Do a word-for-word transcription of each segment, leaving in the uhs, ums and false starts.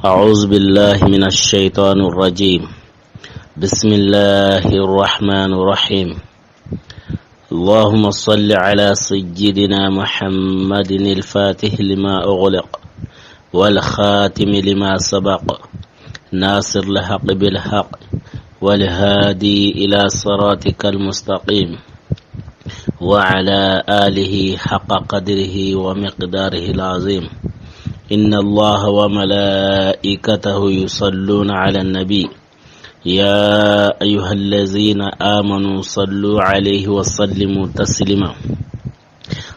أعوذ بالله من الشيطان الرجيم. بسم الله الرحمن الرحيم. اللهم صل على سيدنا محمد الفاتح لما أغلق والخاتم لما سبق ناصر الحق بالحق والهادي إلى صراطك المستقيم وعلى آله حق قدره ومقداره العظيم. إن الله وملائكته يصلون على النبي، يا أيها الذين آمنوا صلوا عليه وسلموا تسليما.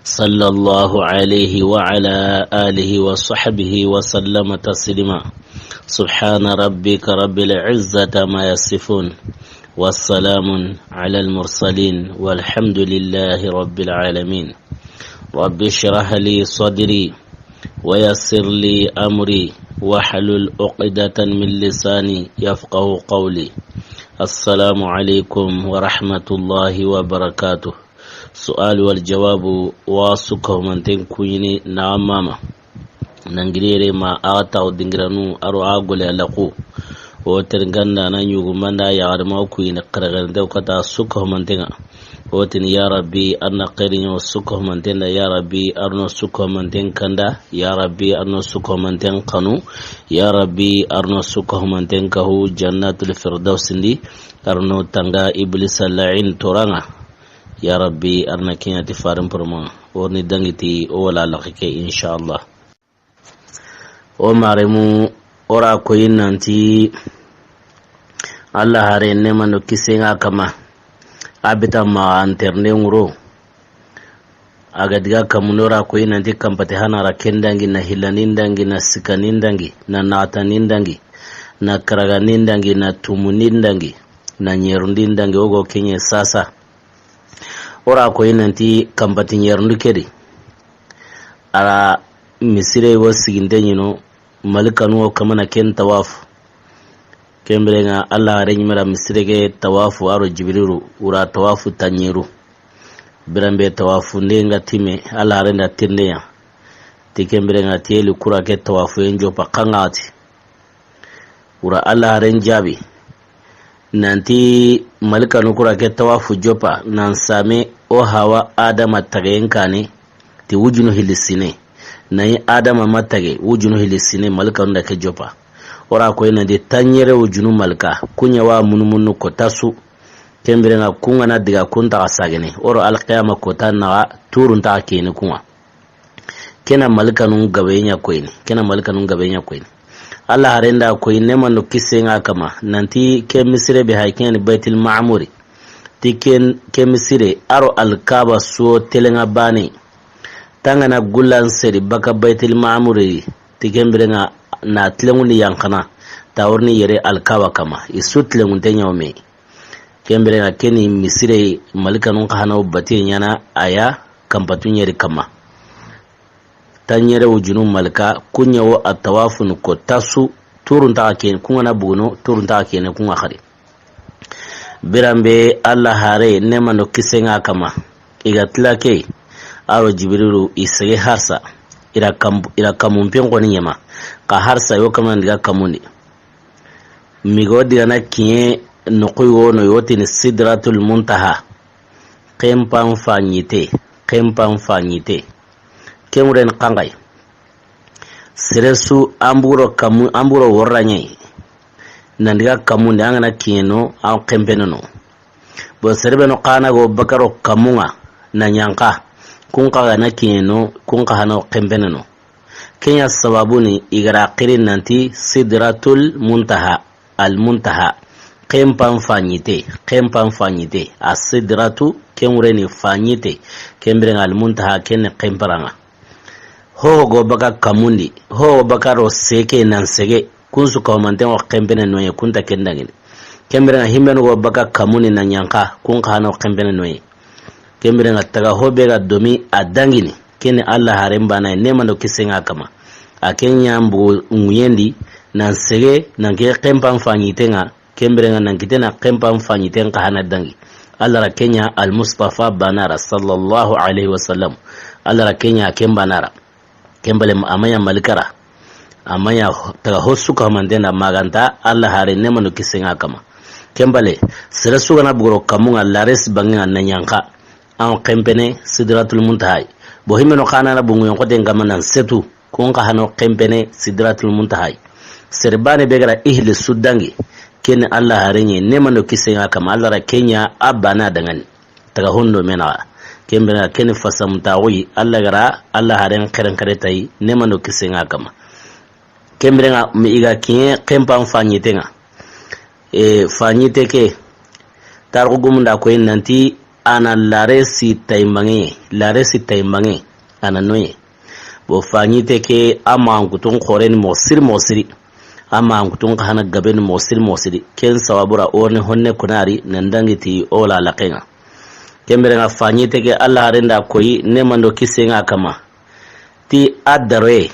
صلى الله عليه وعلى آله وصحبه وسلم تسليما. سبحان ربك رب العزة ما يصفون، والسلام على المرسلين، والحمد لله رب العالمين. رب اشرح لي صدري ويسر لي أمري واحلل عقدة من لساني يفقه قولي. السلام عليكم ورحمة الله وبركاته. سؤال والجواب. Wa su kahumanten kuyini na mama. Nangirere ma a taw dingiranu aro a gole alaku. O terganda na nyugu manda ya garma kuyini karagarde kata su kahumantenga. O tin ya Rabbi arna qerinyo su kahumanten da, ya Rabbi arno su kahumanten kanda, ya Rabbi arno su kahumanten kanu, ya Rabbi arno su kahumanten kahu jannatul firdaus ndi, arno tanga iblisa la'in toranga. Ya Rabbi arna kinyati farin purma. Orni dangiti o wala laxike inshallah. O maremu, o ra koyi nanti Allah hare nemando kisenga kama. A bita ma anternde nguro. A ga diga kamundi, o ra koyi nanti kampati hana ra ken dangi, na hillani dangi, na sikani dangi, na naxatani dangi, na karagani dangi, na tumuni dangi, na ɲerundi dangi, o go kenye sasa. O ra koyi nanti kampati ɲerundu kedi. A ra misire wo siginte ɲino, malikanu wo kamana ken tawafu. Kembirenga Allah hare ɲimera misire ke tawafu aro Jibrilu, ura tawafu tanɲeru. Biranbe tawafu ndenga time, Allah hare nda tirndeya. Ti kembirenga tiyeli kura ke tawafu en jopa kangati. Wura Allah haren jaabi nanti malikanu kura ke tawafu jopa nan same o hawa Adama tageyen kane. Ti wujunu hilisine. Nayi Adama ma tage wujunu hilisine, malikanu da ke jopa. O ra koyi nanti tanɲere wujunu malika kuɲa wa munumunu kota su. Kembirenga kungana diga kuntaxa sagene. O ro alqiyama kota naxa turuntaxa kene kunga. Kena malikanun gabe ɲa koyini, kena malikanun gabe ɲa koyini. Allah haren da koyi nemando kisenga kama nanti ke misire be hay keni Baitul Ma'muri. Ti ken, ke misire aro Alkaba so telenga bane. Tangana gullan seri baka Baitul Ma'muri. Ti kembirenga na tilengundi yankana. Tawarni yere Alkaba kama. Isu tilengunte ɲawme. Kembirenga keni misire malikanun xa hana wo batiye ɲana aya kampatu ɲeri kama. Tanɲere wujunu malika kuɲa wo a tawafunu kota su. Turuntaxa kene kungana buguno, turuntaxa kene kunga xari. Biranbe Allah hare nemando kisenga kama. Iga tilake aro Jibrilu isege harsa. Ira kam, ira kamun pen koni ɲama. Ka harsa yo kama ndiga kamundi. Migo digana kiɲe noxuy wono yotini Sidratul Muntaha. Kempan faɲite, kempan faɲite. Kemren kangay. Seresu amburo kamu, amburo worranye. Nandiga kamundi angana kiɲeno, an kempeneno. Bo serebeno kana go bakaro kamunga na ɲanka. Kun kaga na kiɲeno, kun kahano kempeneno. Kenya sababuni igara xirin nanti Sidratul Muntaha, Al Muntaha. Kempan faɲite, kempan faɲite. A Sidratu, kemureni faɲite. Kembirenga Al Muntaha, kenne kemparanga. Ho go baka kamundi, ho baka ro seke nan sege. Kun su kahumanten wo kempene noye, kun ta ken dangini. Kembirenga himbenu go baka kamundi na ɲanka, kun kahano kempene noye. Kembirenga taga ho be ga domi a dangini. Keni Allah haren bana ye, nemando kisenga kama. A kenya mbugu ŋuyendi, nan sege, nan ke kempan faɲitenga. Kembirenga nan kitena kempan faɲiten kahana dangi. Allah ra kenya Al Mustafa banara sallallahu alaihi wasallam. Allah ra kenya ken banara. Kembale amaya malikara. Amma ya taga ho su ka mantenda maganta Allah hare ne mando kisenga kama. Kembale, sere su gana bugoro kamunga lares banginga na nyanka. An kempene Sidratul Muntahai. Bo himeno kana na bungu yon kote ngama nan setu. Kun ka hano kempene Sidratul Muntahai. Sere bane begara ihli sudangi. Ken Allah hare ne mando kisenga kama Allah ra kenya abana dangani. Taga hondo mena. Kembere ken fasamtaxuyi Allah gara Allah haren xeren xere tayi ne mando kisenga kama. Kembere nga mi iga kiye kempan fanyitenga. E fanyite ke tarxu gumunda koyi nanti ana lare si tayimbange, lare si tayimbange ana noye. Bo fanyite ke a mankutun xoreni moxo siri moxo siri. A mankutun xa hana gabeni moxo siri moxo siri. Ken sababura orni honne kunari nan dangi ti o la laxenga. Kembere nga fanyite ke Allah haren da koyi ne mando kisenga kama. Ti a daroye,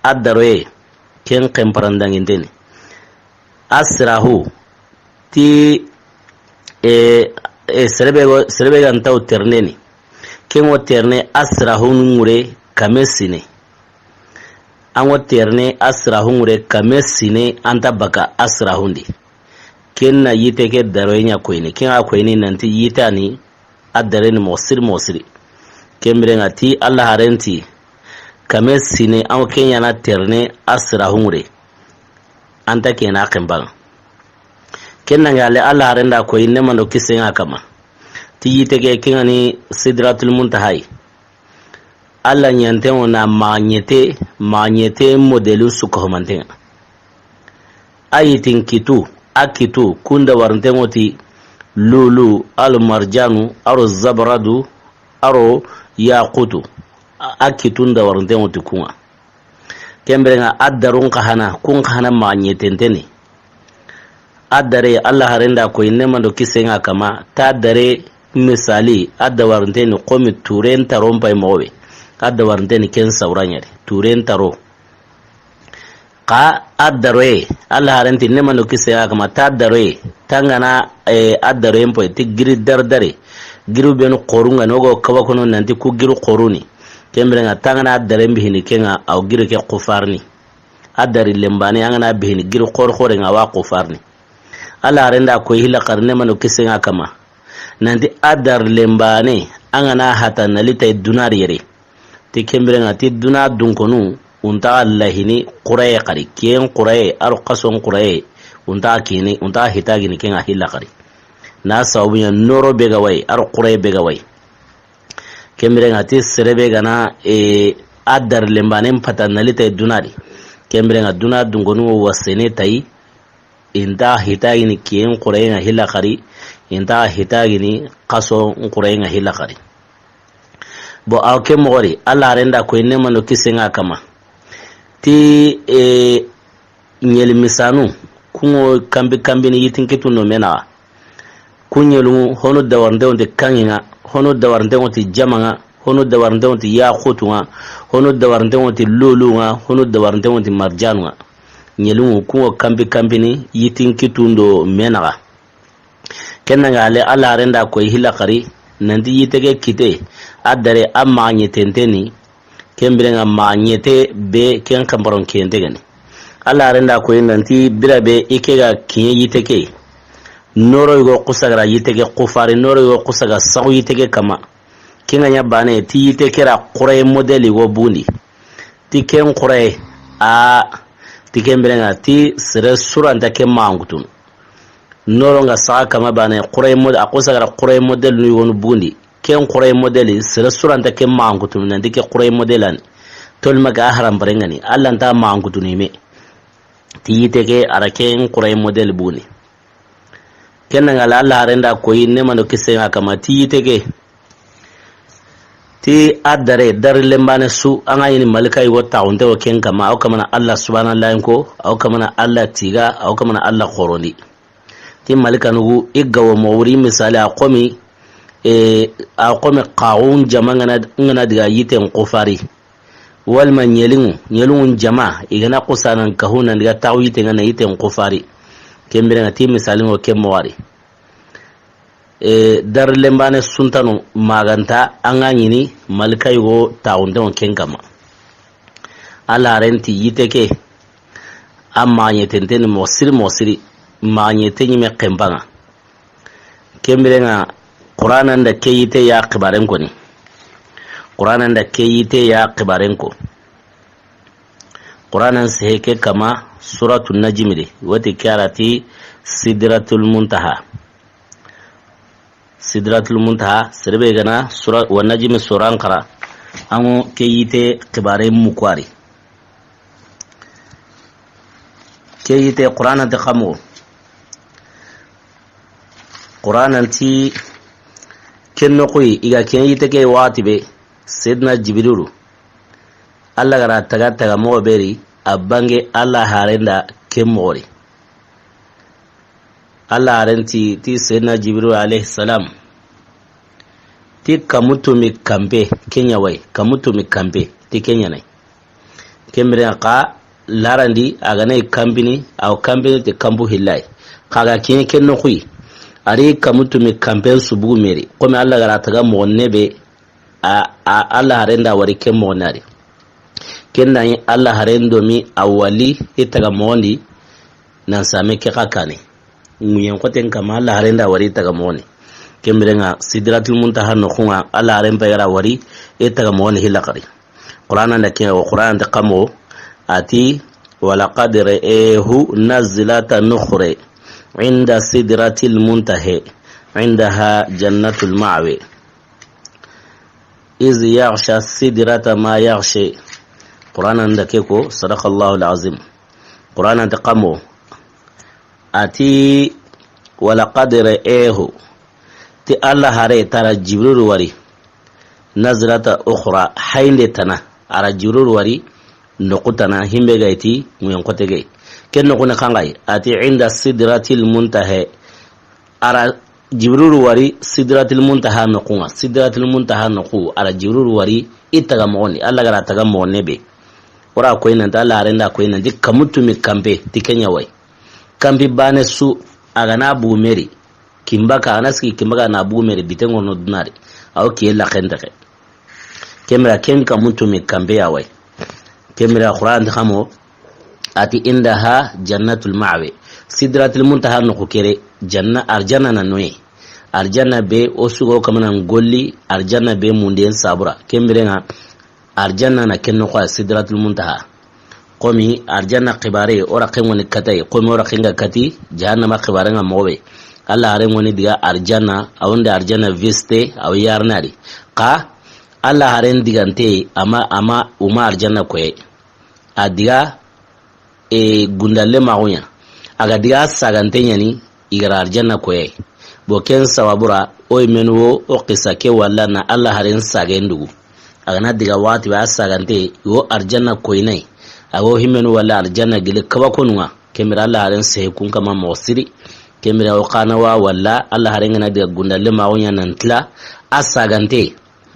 a daroye, ken xemparan danginteni. Asrahu, ti e, e serebe go, serebe ga ntaw terneni. Ken go terne asrahu ngure kame sine. An go terne asrahu ngure kame sine anta baka asrahundi. Ken na yite ke daroye nya koyini. Ken a koyini nanti yitani a dareni moxo siri moxo siri. Kembere nga ti Allah harenti kame sine an go kenya na terne asrahu ngure. Anta kena xembanga. Ken nange ale Allah haren da koyi ne mando kisenga kama. Ti yite ke kengani Sidratul Muntahai. Allah nyantengo na magnete, magnete modelu suka homantenga. A yitin kitu, a kitu kunda warantengo ti lulu, al marjanu, aro zabaradu, aro yaqutu. A, a kitun da warantengo ti kunga. Kembere nga a darun xa hana, kun xa hana magnetenteni. A dare Allah haren da koyi ne mando kisenga kama, ta dare misali a dawaranteni komi turen taron pay moxobe. A dawaranteni ken sawranyari turen taro. Xa a daroye Allah harenti ne mando kisenga kama, ta daroye tangana, e, a daroyen poy ti giri dardare. Giru benu xorunga nogo kaba kono nanti ku giru xoruni. Kembere nga tangana a daren bihini kenga aw giri ke kufarni. A dari lembane an gana bihini giri xore xore nga wa kufarni. Allah haren da koyi hilla xari ne mando kisenga kama. Nanti a dari lembane an gana hata nalitay dunari yere. Ti kembere nga ti duna dunkonu unta lahini xuraye xari. Kiyen xuraye aro xason xuraye unta kini unta hitagini kenga hilla xari. Na sababu nya noro bega way aro xuraye bega way. Kembere nga ti serebe gana, e, a dari lembanen pata nalitay dunari. Kembere nga duna dungonu wasene tayi. Inta hitagini kiyen xurayen nga hilla xari. Inta hitagini xaso xurayen nga hilla xari. Bo aw ke moxori Allah haren da koyi ne mando kisenga kama. Ti, e, Ɲeli misanu, kuŋo kambi kambini yitin kitu no menaxa. Ku ɲeluŋu, hono dawarinteŋo ti kaŋiŋa, hono dawarinteŋo ti jamaŋa, hono dawarinteŋo ti yaxutuŋa, hono dawarinteŋo ti luluŋa, hono dawarinteŋo ti marjanuŋa. Ɲeluŋu, kuŋo kambi kambini yitin kitu ndo menaxa. Ken ŋa ale Alla haren da koyi hilla xari, nanti yitege kite, a dare a maxa ɲetenteni, ken biren ŋa maxa ɲete be ken xanparon kente gani. Alla haren da koyi nanti bira be i ke ga kiɲe yite ke, noro yogo xusa ga ra yite ke xufari, noro yogo xusa ga saxu yite ke kama. Ken ŋa ɲa bane, ti yite ke ra xuraye modeli go bundi. Ti ken xuraye, a, ti ken biren ŋa, ti sere su ra nta ken maxankutunu. Noro ŋa saxa kama bane, xuraye mod-, a xusa ga ra xuraye modeli nu yogonu bundi. Ken xuraye modeli, sere su ra nta ken maxankutunu, nanti ke xuraye modeli ani. Tolima ke a haram bare ŋa ni, Alla nta maxankutunu i me. Ti yite ke, a ra ken xuraye modeli bundi. Ken ŋa la Alla haren da koyi ne mando kise ŋa kama ti yite ke. Ti a dare, dare lembane su, an ga ɲini malika yogo taxunte wo ken kama, aw kamana Alla subhanahu wa ta'ala ko, aw kamana Alla tiga, aw kamana Alla xorondi. Ti malika nugu, i gawo mo wuri misali a xomi, e, a xomi xaxun jama ŋa na, ŋa na diga yiten xufari. Walima ɲelinŋu, ɲelinŋun jama, i ga na xusa nan kahu nan diga taxu yite ŋa na yiten xufari. Ken biren ŋa ti misali ŋo ken mo wari. E, dare lembane suntanu maganta an ga ɲini malika yogo taxunte wo ken kama. Alla haren ti yite ke, A maxa ɲetenten ni moxo siri, moxo siri, maxa ɲete ɲime xenpaŋa. Ken biren ŋa, Qur'ana nda ke yite ya xibaren koni. Qur'ana nda ke yite ya xibaren ko. Qur'ana sehe ke kama Suratu Najmi de, wati ke a ra ti Sidratul Muntaha. Sidratul Muntaha, serebe gana sura, wa Najmi suran xara, an ŋo ke yite xibare mukwari. Ke yite Qur'ana te xamo. Qur'ana ti ken noxuyi, i ga ken yite ke waxati be, Seydina Jibrilu, Alla ga ra taga taga moxo be ri, a bange Alla harenda ken moxo ri. Alla haren ti, ti Seydina Jibrilu alayhi salam, ti kamu tumi kampe, ken ɲa wa yi, kamu tumi kampe, ti ken ɲa na yi. Ken biren ŋa xa larandi, a ga na yi kampini, a wa kampini ti kampu hillayi. Xa ga kiɲe ken noxuyi, a ri kamu tumi kampen su bugu me ri. Komi Alla ga ra taga moxo ne be, a, a, Alla haren da wari ken moxo na ri. Ken da yi Alla haren do mi a wali i taga moxon di, nan same ke xa kane. Ŋuyen xoten kama Alla haren da wari i taga moxon di. Ken biren ŋa Sidratul Muntaha noxun ŋa Alla haren pay ga ra wari i taga moxon di hilla xari. Qur'ana nda ke, o Qur'ana nda xamo, a ti, ولقد رآه نزلة أخرى عند سدرة المنتهى عندها جنة المأوى إذ يغشى السدرة ما يغشى. Qur'ana nda ke ko, صدق الله العظيم. Qur'ana nda xamo, a ti, ولقد رآه, ti Alla hare ti a ra Jibrilu wari, نزلة أخرى, hayinde tana, a ra Jibrilu wari, noxu tana, himbe ga yi ti, ŋuyen xote ga yi. Ken noxu ni xanŋa yi, a ti عند سدرة المنتهى, a ra Jibrilu wari Sidratul Muntaha noxun ŋa, Sidratul Muntaha noxu, a ra Jibrilu wari, i taga moxon di, Alla ga ra taga moxo ne be. O ra koyi nan ti, Alla haren da koyi nan ti, kamu tumi kampe, ti ken ɲa wa yi. Kampi bane su, a ga na bugu me ri, kinba ka, a ga na sigi kinba ka na bugu me ri, biten ŋo no duna ri, a wo kiye laxen texe. Ken biren ken kamu tumi kampe ya wa yi. Ken biren Qur'ana nda xamo, a ti عندها جنة المأوى. Sidratul Muntaha noxu ke ri, janna, arjanna na no yi. Arjanna be o su ga wo kamanan golli, arjanna be munden sabura. Ken biren ŋa, arjanna na ken noxu ya Sidratul Muntaha. Komi arjanna xibare, o ra ken ŋo ni kata yi, komi o ra ken ga kati, jahannama xibare ŋa moxo be. Alla haren ŋo ni diga arjanna, a wo nda arjanna veste, a wo yarana ri. Xa, Alla haren digante, ama, ama, uma arjanna koye. A diga, e, gundalle maxu ɲa. A ga diga sagante ɲa ni, i ga ra arjanna koye. Bo ken sababura, o yi menu wo, o xisa ke walla na Alla haren sagen dugu. A ga na diga waxati be a sagante, i wo arjanna koyini a yi. A wo himmenu walla arjanna gili kaba konu ŋa. Ken biren Alla haren sehe kun kama moxo siri. Ken biren o xana wa walla Alla haren ga na diga gundalle maxu ɲa nan tila, a sagante.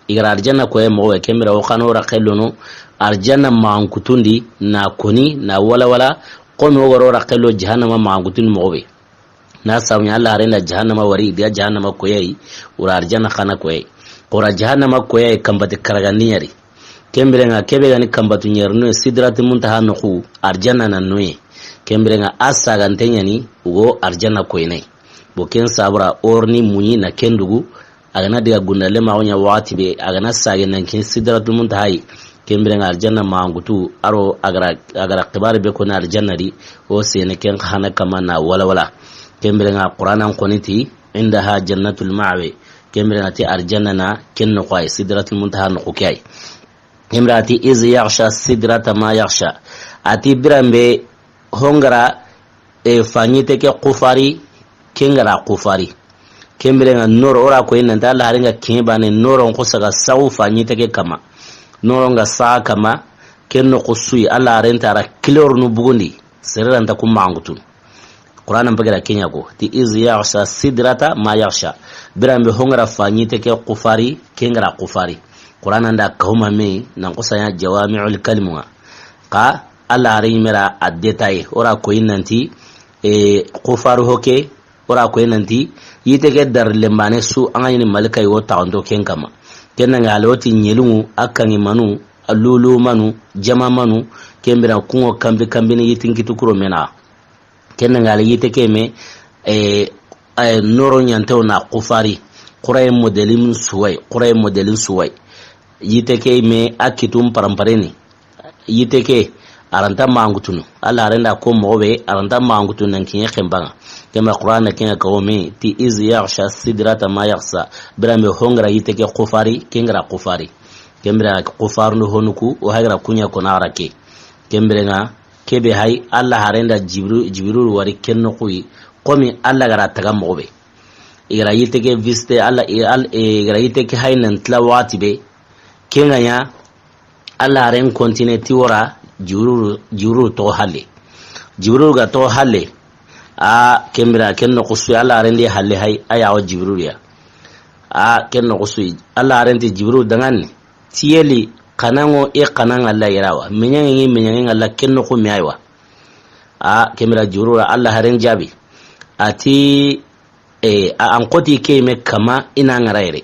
I ga ra arjanna koye moxo be, ken biren o xana o ra xellono, arjanna maxankutundi, na koni, na wala wala, komi o ga ro ra xello jahannama maxankutundi moxo be. Na sabu ɲa Alla haren da jahannama wari, diga jahannama koye yi, o ra arjanna xana koye yi. O ra jahannama koye yi, kanpati karagandi ɲa ri. Ken biren ŋa, ke be ga ni kanpatu ɲa ri no, Sidratul Muntaha noxu, arjanna na no yi. Ken biren ŋa, a sagante ɲa ni, o ga wo arjanna koyini a yi. Bo ken sabura, o ri ni muɲi na ken dugu, a ga na diga gundalle maxu ɲa waxati be, a ga na sage nan ken Sidratul Muntaha yi. Ken biren ŋa arjanna maxankutu, a ro a ga ra, a ga ra xibare be koni arjanna di, o sene ken xana kama na wala wala. Ken biren ŋa Qur'ana n xoni ti, عندها جنة المأوى. Ken biren ŋa ti arjanna na ken noxu ya yi, Sidratul Muntaha noxu ke ya yi. Ken biren ŋa ti, إذ يغشى السدرة ما يغشى. A ti biren be ho ga ra, e, faɲite ke xufari, ken ga ra xufari. Ken biren ŋa noro, o ra koyi nan ti Alla haren ga kiɲe bane, noro n xusa ga saxu faɲite ke kama. Noro n ga saxa kama, ken noxu su yi, Alla haren ti a ra kilorunu bugundi, sere ra nta ku maxankutu. Qur'ana n pagara ken ɲa ko, ti إذ يغشى السدرة ما يغشى. Biren be ho ga ra faɲite ke xufari, ken ga ra xufari. Qur'ana nda kahuma me, nan xusa ɲa jawami'ul kalimu ŋa. Xa, Alla haren ɲi me ra a détaillé, o ra koyi nan ti, e, xufaru ho ke, o ra koyi nan ti, yite ke dari lenbane su, an ga ɲi ni malika yi wo taxanto ken kama. Ken na ŋa a lo ti ɲeluŋu, a kaŋi manu, a lulu manu, jama manu, Ken bire kuŋo kanbi kanbini yitte n kitu kuro me naxa. Ken ŋa la yitte ke me, eh, eh, noro ɲantewo na xufari. Xuraye modelin suway, xuraye modelin suway. Yitte ke me a kitun parampareni. Yitte ke, a ra nta mangutunu. Alla haren da ko moxo be, a ra nta mangutunu nan kiɲe xenbaŋa. Ken bire Qur'ana ken ŋa kawo me, ti iz yaghsha sidrata ma yaghsha. Bire me ho ŋa ra yitte ke xufari, ken ŋa ra xufari. Ken bire xufarundi honu ku, o hayi ga ra kuɲa ko na a ra ke. Ken bire ŋa, ke be hayi, Alla haren da Jibrilu, Jibrilu wari ken noxu yi, komi Alla ga ra taga moxo be. I ga ra yitte ke visite, Alla, i, al-, i ga ra yitte ke hayi nan tila waxati be, ken ŋa ɲa, Alla haren continue ti wara Jibrilu, Jibrilu toxo halle. Jibrilu ga toxo halle, a, ken bire, ken noxu su yi, Alla haren di halle hayi, a ya wo Jibrilu ya. A, ken noxu su yi, Alla haren ti Jibrilu danŋa ni, ti yeli, xanaŋo, i xanaŋa la yere wa. Meɲaŋe, meɲaŋe ŋa la ken noxu me ayi wa. A, ken bire Jibrilu ra Alla haren jaabi. A ti, e, a, an xoti ke me kama i na ŋa ra yere.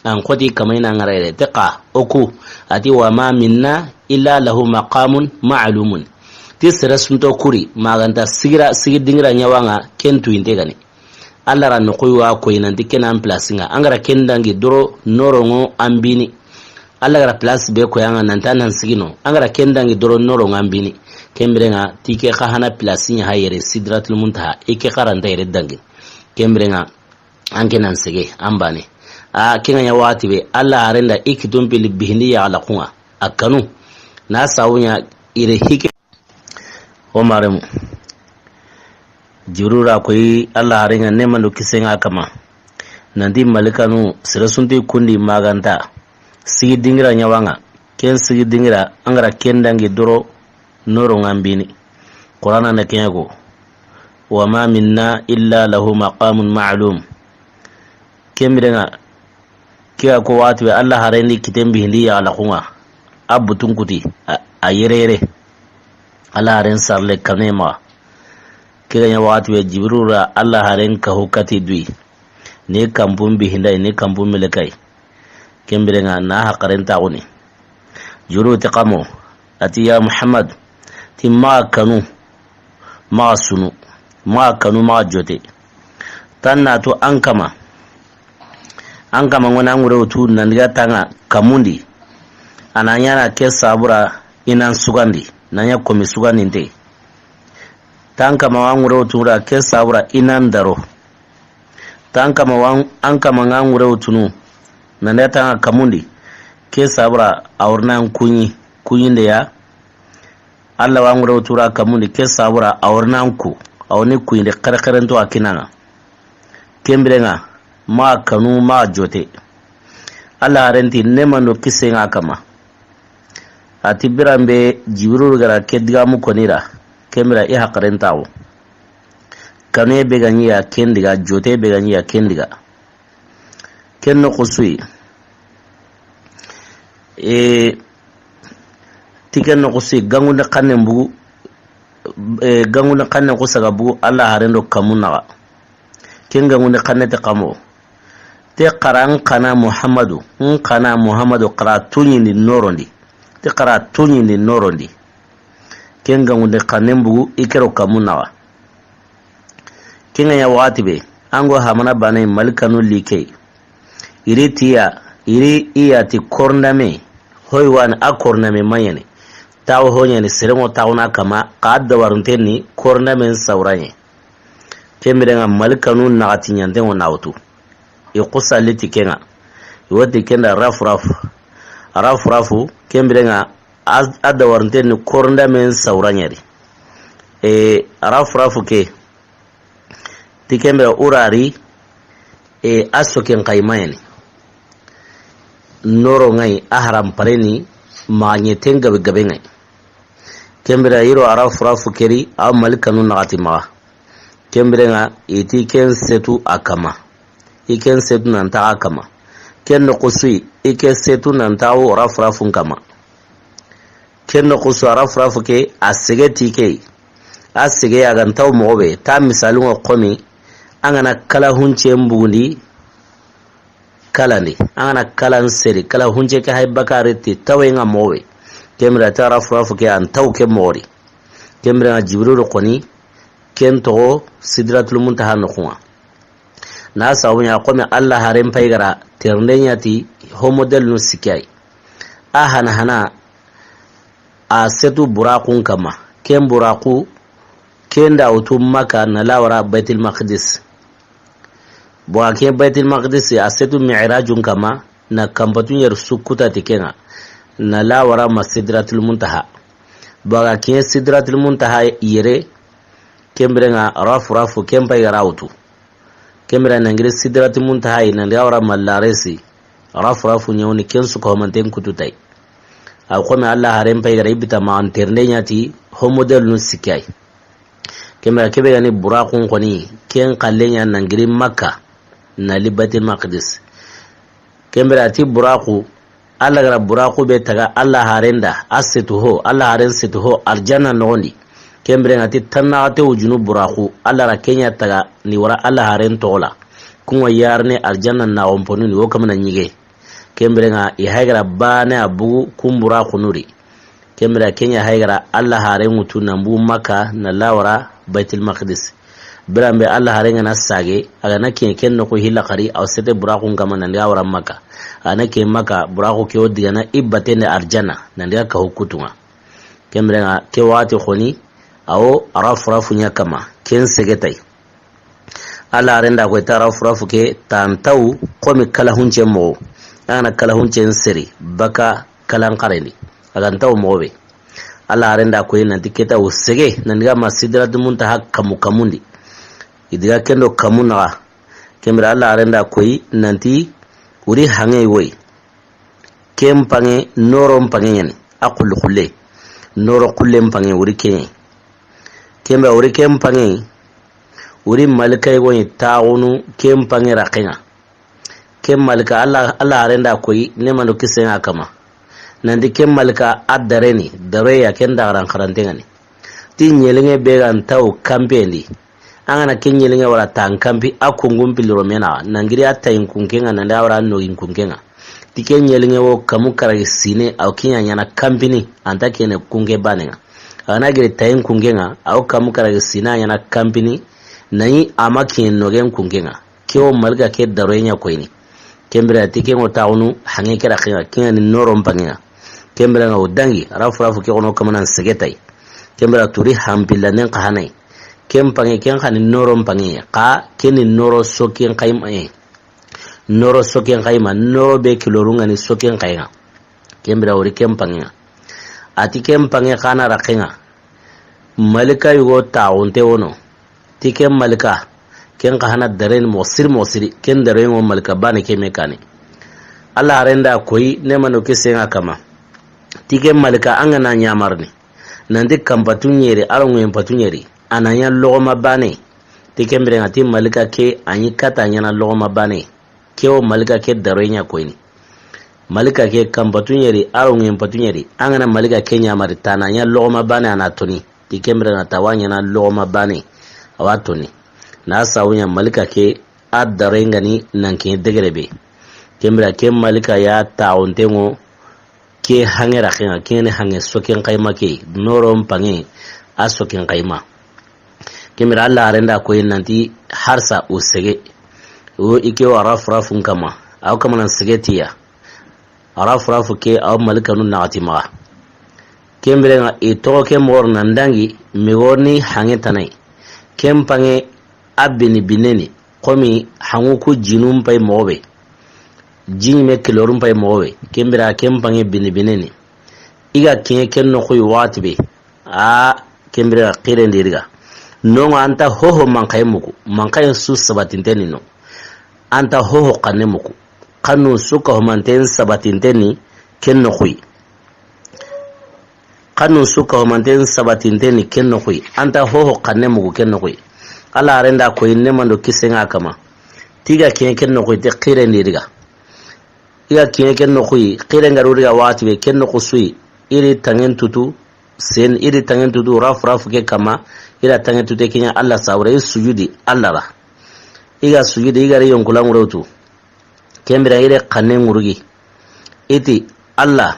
An xoti kama i na ŋa ra yere. Te xa, o ku, a ti, "Wa ma minna illa lahu maqamun ma'lumun." Ti sere su nto kuri, ma ga nta sigira, sigi dingira ɲa wa ŋa, ken tuyinte ga ni. Alla ra noxu wa ko yi nanti ken na an place ŋa. An ga ra ken dangi doro noro ŋo an bini. Alla ga ra place be ko ya ŋa nan ta nan sigi no. An ga ra ken dangi doro noro ŋa an bini. Ken bire ŋa ti ke xa hana place ɲa hayi yere Sidratul Muntaha. I ke xa ra nta yere dangi. Ken bire ŋa an ke nan sege an bane. A, ken ŋa ɲa waxati be Alla haren da i kitun pili bihindi ya la kuŋa. A kanu. Na sawu ɲa yere hike. O maremu. Jibrilu ra koyi Alla haren ŋa, neema do kisiye ŋa a kanma. Nanti malikanu, sere su nti kundi ma ga nta sigi dingira ɲa wa ŋa. Ken sigi dingira, an ga ra ken dangi doro, noro ŋa an bini. Qur'ana na ken ŋa ko, "Wa ma minna illa lahu maqamun ma'lum." Ken bire ŋa, ke ga ko waxati be Alla haren di kiten bihindi ya la kuŋa. A butun kuti, a, a yere yere. Alla haren sarle kame ma. Ke ga ɲa waxati be Jibrilu ra Alla haren kahu kati duyi. Ni kanpun bihinda yi, ni kanpun meleke yi. Ken bire ŋa na haxaren taxuni. Jibrilu ti xa mo, a ti, "Ya Muhammad, ti maxa kanu, maxa sunu, maxa kanu, maxa jote. Tan na tu an kama, an kama ŋo na an ŋure wutu nan diga taŋa kamundi. A na ɲaana ke sabura i nan sugandi, na ɲa komi sugandinte. Tan kama wa an ŋure wutu ra ke sabura i nan daro. Tan kama wa an, an kama ŋa an ŋure wutunu, nan diga taŋa kamundi, ke sabura a wa ri na an kuɲi, kuɲinde ya. Alla wa an ŋure wutu ra kamundi, ke sabura a wa ri na an ku, a wa ni kuɲinde xerexerento a kinaŋa." Ken bire ŋa, maxa kanu, maxa jote. Alla haren ti neema do kisiye ŋa a kanma. A ti biran be Jibrilu ga ra ke digamu koni ra, ken bire i haxaren taxu. Kanuye be ga ɲi ya ken diga, jote be ga ɲi ya ken diga. Ken noxu su yi. E, ti ken noxu su yi, gangunde xanne bugu, e, gangunde xanne ku saga bugu, Alla haren do kamu naxa. Ken gangunde xanne ti xa mo. Ti xa ra n xana Muhammadu, n xana Muhammadu xa ra tuɲindi norondi. Ti xa ra tuɲindi norondi. Ken gangunde xanne bugu, i ke ro kamu naxa. Ken ŋa ɲa waxati be, an ŋo hamana bane malikanu like. I ri ti ya, i ri i ya ti korondame, hoy wani a korondame ma ɲaani. Tawo ho ɲaani, sere ŋo taxuna kama, xa dawarunten ni korondamen sawuraɲe. Ken bire ŋa malikanu naxati ɲanten ŋo na wutu. I xusa li ti ken ŋa. I wo ti ken da rafu rafu. Rafu rafu, ken bire ŋa a, a dawarunten ni korondamen sawuraɲe ri. E, rafu rafu ke, ti ken bire wurari, e, a soken xa yi ma ɲaani. Noro ŋa yi, a haran pare ni, maxa ɲeten gabe gabe ŋa yi. Ken bire i ro rafu rafu ke ri, a malikanu naxati maxa. Ken bire ŋa, i ti ken setu a kama. I ken setu nan taxa a kama. Ken noxu su yi, i ke setu nan taxa wo rafu rafu n kama. Ken noxu su rafu rafu ke, a sege ti ke yi. A sege ya ga nta wo moxo be, ta misalu ŋo xomi, an ga na kala hunce n bugundi, kalandi. An ga na kalan seri, kala hunce ke hay bakari ti tawe ŋa moxo be. Ken bire a ti rafrafu ke an taw ke moxo di. Ken bire ŋa Jibrilu xoni ken toxo Sidratul Muntaha noxun ŋa. Na sabu ɲa xo mi Alla haren pay ga ra terende ɲa ti ho modèle nu sikki ya yi. A hana hana a setu buraqun kanma. Ken buraqu ken da wutu Makka na la wara Baitul Maqdis. Bon, a ke Baitul Maqdis a setu Mi'rajun kanma, na kanpatu ɲeri sukkuta ti ken ŋa, na la wara ma Sidratul Muntaha. Bon, a ke Sidratul Muntaha yere, ken bire ŋa rafrafu ken pay ga ra wutu. Ken bire nan giri Sidratul Muntaha yi, nan daga wara ma laresi, rafrafu ɲa wo ni ken su ko manten kutu tay. A xo mi Alla haren pay ga ra i bita ma an terende ɲa ti ho modèle nu sikki ya yi. Ken bire ke be ga ni buraqun xoni, ken xalle ɲa nan giri Makka, na li Baitul Maqdis. Ken bire a ti buraqu, Alla ga ra buraqu be taga Alla haren da, a setu ho, Alla haren setu ho, arjanna noxon di. Ken bire ŋa ti tannaxate wujunu buraqu, Alla ra ken ɲa taga ni wara Alla haren toxo la. Kun ŋa yarne arjanna na gonponu ni wo kamana ɲige. Ken bire ŋa i hay ga ra bane a bugu kun buraqunu di. Ken bire ken ɲa hay ga ra Alla haren wutu nan bu Makka na la wara Baitul Maqdis. Biran be Alla haren ga na sage, a ga na ke ken noxu hilla xari, a wo sete buraqun kanma nan daga wara Makka. A ga na ke Makka, buraqu ke wo digana i baten di arjanna, nan daga kahu kutu ŋa. Ken bire ŋa ke waxati xoni, a wo rafrafu ɲa kanma, ken sege tay. Alla haren da koy ta rafrafu ke tan taw xo mi kala hunce moxo. A ga na kala hunce seri, baka kalan xarendi. A ga n taw moxo be. Alla haren da koy nan ti ke ta wo sege, nan daga ma Sidratul Muntaha kamu kamun di. I daga ken do kamu naxa. Ken bire Alla haren da koy nan ti wuri hanŋe yi woyi. Ken panŋe, noron panŋe ɲa ni, a xulle xulle. Noro xullen panŋe wuri ken ɲa yi. Ken bire wuri ken panŋe, wuri malika yi go ɲi taxunu ken panŋe raqen ŋa. Ken malika, Alla, Alla haren da koy, ne mando kisen ŋa kanma. Nan ti ken malika a dare ni, dare ya ken da garan xaranten ŋa ni. Ti ɲelinŋe be ga n taw kanpen di. An ga na ke ɲelinŋe wara tan kanpi, a kungun piliro me naxa, nan giri a tayin kunken ŋa, nan daga wara a nogin kunken ŋa. Ti ke ɲelinŋe wo kamu karagi sine, a wo ke ɲa ɲaana kanpini, a nta kene kunke banen ŋa. A ga na giri tayin kunken ŋa, a wo kamu karagi sine a ɲaana kanpini, na ɲi a ma kiyen nogen kunken ŋa. Ke wo malika ke daroye ɲa koyini. Ken bire a ti ken ŋo taxunu hanŋe ke raqen ŋa, ken ŋa ni noron panŋen ŋa. Ken bire ŋa wo dangi, rafrafu ke xono kamanan sege tay. Ken bire a turi hampilla nen xa hana yi. Ken panŋe ken xa ni noron panŋe, xa ken ni noro soken xayma, eh. Noro soken xayma, noro be kilorun ŋa ni soken xayen ŋa. Ken bire a wori ken panŋen ŋa. A ti ken panŋe xa na raqen ŋa. Malika yugo taxunte wono. Ti ken malika, ken xa hana daren moxo siri moxo siri, ken daren ŋo malika bane ke me kane. Alla haren da koy, ne mando kisen ŋa kanma. Ti ken malika an ga na ɲamarini. Nan ti kanpatu ɲeri, a ro ŋuyen patu ɲeri. A na ɲa loxoma bane. Ti ken bire ŋa ti malika ke, a ɲi kata ɲaana loxoma bane. Ke wo malika ke daroye ɲa koyini. Malika ke kanpatu ɲeri, a ro ŋuyen patu ɲeri. An ga na malika ke ɲamari, ta na ɲa loxoma bane a na toni. Ti ken bire ŋa ta wa ɲaana loxoma bane. A wa toni. Na sabu ɲa malika ke a daroye ŋa ni nan ke degere be. Ken bire ke malika ya taxunten ŋo. Ke hanŋe raqen ŋa, ke ni hanŋe soken xayma ke, noron panŋe, a soken xayma. Ken bire Alla haren da koy nan ti harsa o sege. O i ke wo rafrafun kanma, a wo kamanan sege ti ya. Rafrafu ke a wo malikanu naxati maxa. Ken bire ŋa i toxo ke moxo ri nan dangi, mi wo ni hanŋe tana yi. Ken panŋe a bini bineni, xo mi hanŋu ku jinun pay moxo be. Ji ɲime kilorun pay moxo be. Ken bire ken panŋe bini bineni. I ga kiɲe ken noxu yi waxati be. A ken bire xiren di riga. Non ŋa an ta hoho manxaye muku. Manxaye su sabatinte ni no. An ta hoho xanne muku. Xannu su ka homanten sabatinte ni ken noxu yi. Xannu su ka homanten sabatinte ni ken noxu yi. An ta hoho xanne mugu ken noxu yi. Alla haren da koy ne mando kisen ŋa kanma. Ti ga kiɲe ken noxu yi te xiren di riga. I ga kiɲe ken noxu yi, xiren ga ru riga waxati be ken noxu su yi. I ri tanŋen tutu, sen i ri tanŋen tutu, rafrafu ke kanma, i ra tanŋen tute ke ɲa Alla sabura, i sujudi Alla ra. I ga sujudi, i ga ri yonkulan ŋurotu. Ken bire i ri xanne ŋurugi. I ti, Alla,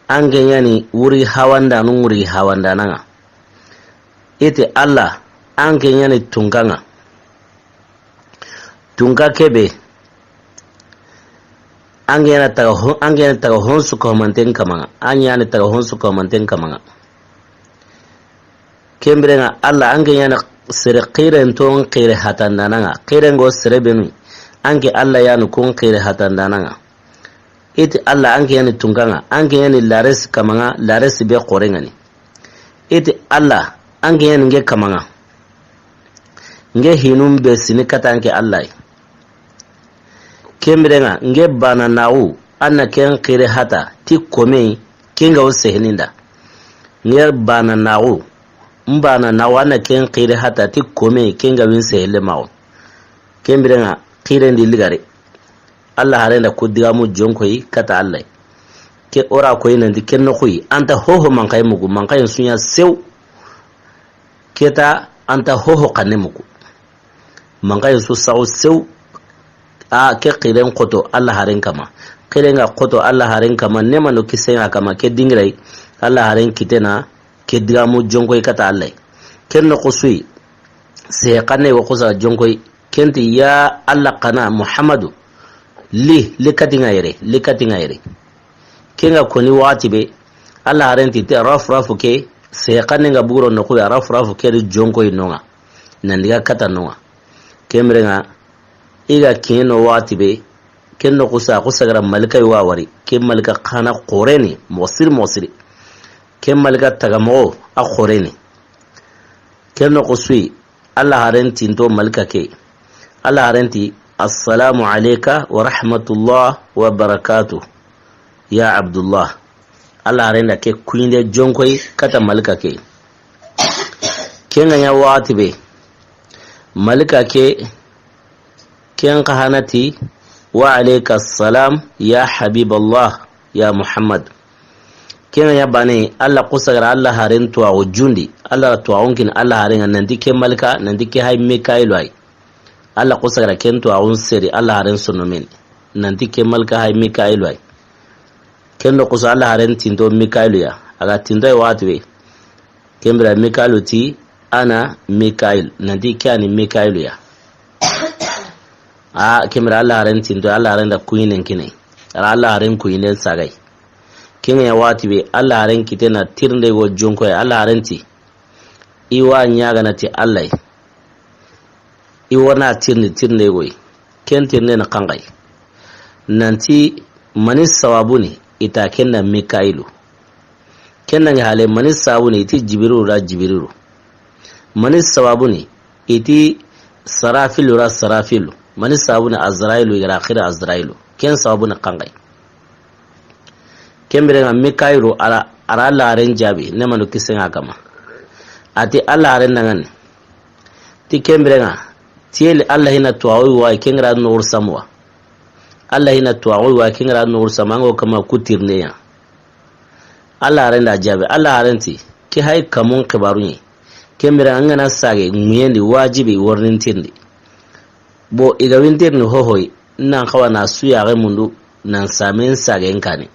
an ke ɲa ni wuri hawandanu, wuri hawandanan ŋa. I ti Alla, an ke ɲa ni tunkan ŋa. Tunka ke be, an ke ɲa ni taga ho-, an ke ɲa ni taga honsu ko manten kaman ŋa. An ɲa ni taga honsu ko manten kaman ŋa. Ken biren ŋa, Alla, an ke ɲa ni sere xiren ton xire hatandanan ŋa. Xiren go sere benu, an ke Alla ya ni kun xire hatandanan ŋa. I ti Alla, an ke ɲa ni tunkan ŋa, an ke ɲa ni laresi kaman ŋa, laresi be xoren ŋa ni. I ti Alla, an ke ɲa ni n ke kaman ŋa. N ke hinun be sini kata an ke Alla yi. Ken biren ŋa, n ke bana naxu, an na ken xire hata ti kome, ken ga wo seheninda. N ke bana naxu, n bana naxu, an na ken xire hata ti kome, ken ga win sehele maxo. Ken biren ŋa, xiren di ligare. Alla haren da ku digamu jonkoyi kata Alla yi. Ke o ra koyi nanti ken noxu yi, an ta hoho manxayi mugu, manxayi su ɲa sew. Ke ta an ta hoho xanne mugu. Manxayi su saxu sew. A ke xiren xoto Alla haren kama. Xiren ga xoto Alla haren kama, neema do kisen ŋa kama, ke dingira yi, Alla haren kitena ke digamu jonkoyi kata Alla yi. Ken noxu su yi, sehe xanne wo xusa jonkoyi, ken ti ya Alla xana Muhammadu, li, li kati n ŋa yere, li kati n ŋa yere. Ken ga koni waxati be, Alla haren ti te raf rafu ke, sehe xanne n ga buguro noxu ya, raf rafu ke ri jonkoyi no ŋa. Nan diga kata no ŋa. Ken biren ŋa, i ga kiɲe no waxati be, ken noxu sa, xu sagara malika yi wa wari. Ken malika xana xoreni, moxo siri, moxo siri. Ken malika taga moxo, a xoreni. Ken noxu su yi, Alla haren tinto malika ke. Alla haren ti, "Assalamu alayka wa rahmatullah wa barakatuh, ya Abdullah." Alla haren da ke kuyinde jonkoyi kata malika ke. Ken ga ɲa waxati be, malika ke, ken xa hana ti, "Wa alayka salam, ya Habiballah, ya Muhammad." Ken ga ɲa bane, Alla xu sagara Alla haren tuwaxu jundi, Alla ra tuwaxun kini Alla haren ŋa nanti ke malika, nanti ke hay Mikayilu yi. Alla xu sagara ken tuwaxun seri Alla haren sonnomen, nanti ke malika hay Mikayilu yi. Ken do xusu Alla haren tinto Mikayilu ya, a ga tinto yi waxati be. Ken bire Mikayilu ti, "Ana Mikayil," nanti ke ya ni Mikayilu ya. A, ken bire Alla haren tinto, Alla haren da kuyinen kini. Ara Alla haren kuyinden saga yi. Ken ga ɲa waxati be, Alla haren kitena tirinde go jonkoye, Alla haren ti, "I wa ɲaagana ti Alla yi. I wa na tirindi, tirinde go yi." Ken tirinde na xanxayi. Nanti mani sababu ni i ta ken da Mikayilu. Ken nangi hale mani sababu ni i ti Jibirilu da Jibirilu. Mani sababu ni i ti Sarafilu da Sarafilu. Mani sababu ni Azrayilu i ga ra xiri Azrayilu. Ken sababu ni xanxayi. Ken bire ŋa Mikayilu ara, ara Alla haren jaabi, neema do kisen ŋa kama. A ti Alla haren da ŋa ni. Ti ken bire ŋa, tiyeli Alla hina tuwaxu wa, ken ga ra noxu samu wa. Alla hina tuwaxu wa, ken ga ra noxu samu, an go kama ku tirinde ya. Alla haren da jaabi, Alla haren ti, ke hay kamun xibaru ɲi. Ken bire ŋa an ga na sage ŋuyen di wajibi wornin tirindi. Bo i ga wintirni hohoyi, nan xawa na su yaxe mundu, nan samen sagen kani.